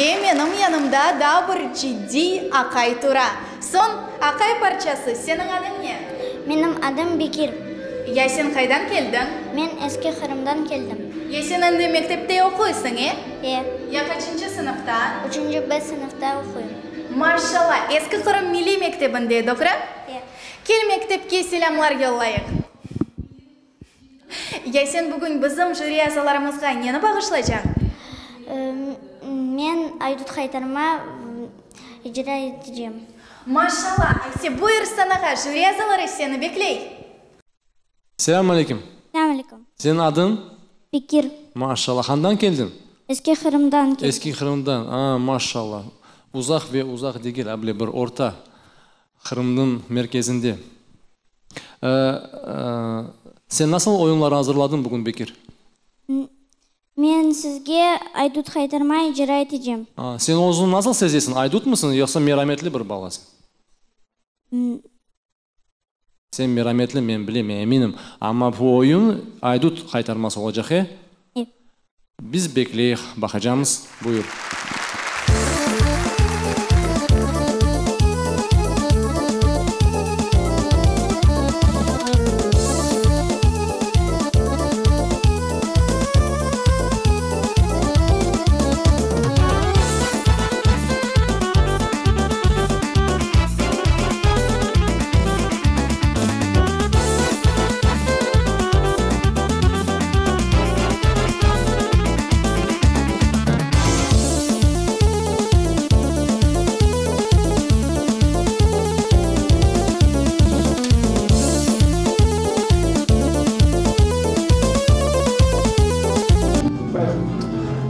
Ve menim yanımda daa bir ciddiy aqay tura. Soñ, aqay parçası, seniñ adıñ ne? Menim adım Bekir. Ya sen qaydan keldiñ? Men Eski Qırımdan keldim. Ya sen endi mektepte oquysıñ, e? E. Ya qaçıncı sınıfta? Üçünci B sınıfta oquyım. Maşşalla, Eski Qırım milliy mektebinde, doğru? E. Kel mektepke selâmlar yollayıq. Ya sen bugün bizim jüri azalarımızğa neni bağışlaycañ? Men Aydut Haytarma icra etecem. Maşşalla, Ayse, buyur sanağa, jüri azaları seni bekley. Selâm aleyküm. Selâm aleyküm. Seniñ adıñ? Bekir. Maşşalla, handan keldiñ? Eski Qırımdan keldim. Eski Qırımdan, a, maşşalla. Uzaq ve uzaq degil, a bile bir orta Qırımnıñ merkezinde. Sen nasıl oyunlarnı azırladıñ bugün, Bekir? Men sizge Aydut Haytarma icra etecem. Sen özüñni nasıl sezesiñ, aydutmısıñ yoqsa merametli bir balasıñ? Sen merametli, men bilem, eminim. Amma bu oyun aydut haytarması olacaq, e? E. Biz bekleyik, baqacamız. Buyur.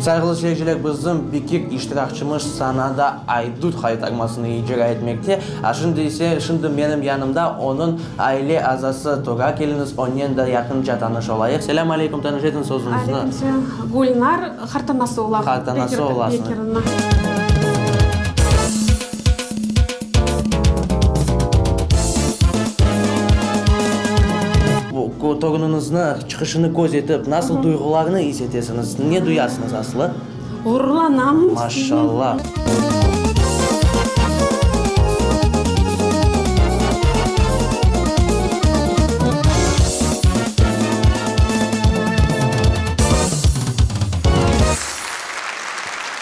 Sayğılı seyirciler, bizim Bekir iştirakçımız sanada Aydut haytarmasını icra etmekte. A şimdi ise, şimdi menim yanımda onıñ aile azası tura. Keliñiz, onen da yaqınca tanış olayıq. Selâm aleyküm, tanış etiñiz özüñizni. Aleyküm selâm. Gülnar, qartanası olam. Qartanası olasıñız. Bekirniñ. Bu torunıñıznı çıqışını köz etip, nasıl duyğularnı is etesiñiz, ne duyasıñız aslı? Ğururlanam. Maşallah.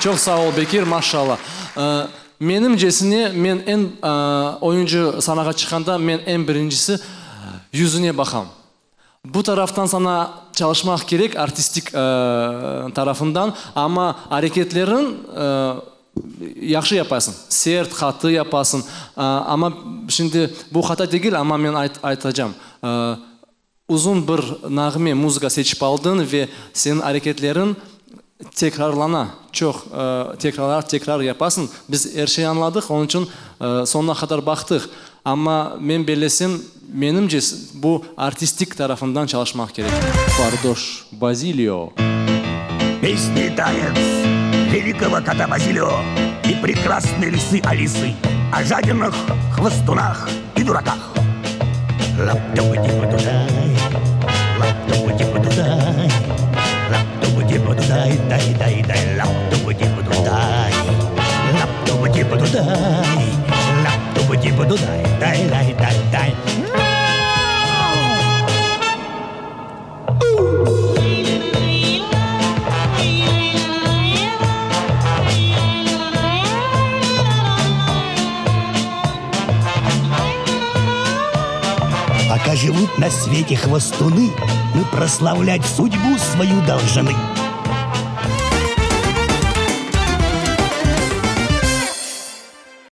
Çoq sağ ol, Bekir, maşallah. Menimcesine, men eñ oyuncı sanağa çıqqanda, men eñ birincisi yüzüne baqam. Bu taraftan saña çalışmaq kerek, artistik tarafından, amma areketleriñ yahşı yapasıñ, sert, qattı yapasıñ. Amma şimdi bu hata degil, amma men aytacam, uzun bir nağme, muzıka seçip aldıñ ve seniñ areketleriñ tekrarlana, çoq tekrarlar, tekrar yapasıñ. Biz er şey añladıq, onıñ içün soñuna qadar baqtıq. Amma men bellesem, menimce, bu artistik tarafından çalışmaq kerek. Pardoş Bazilio. Песни танец великого кота Базилио и прекрасной лисы Алисы о жадинах, хвостунах и дураках. Пока живут на свете хвостуны, мы прославлять судьбу свою должны.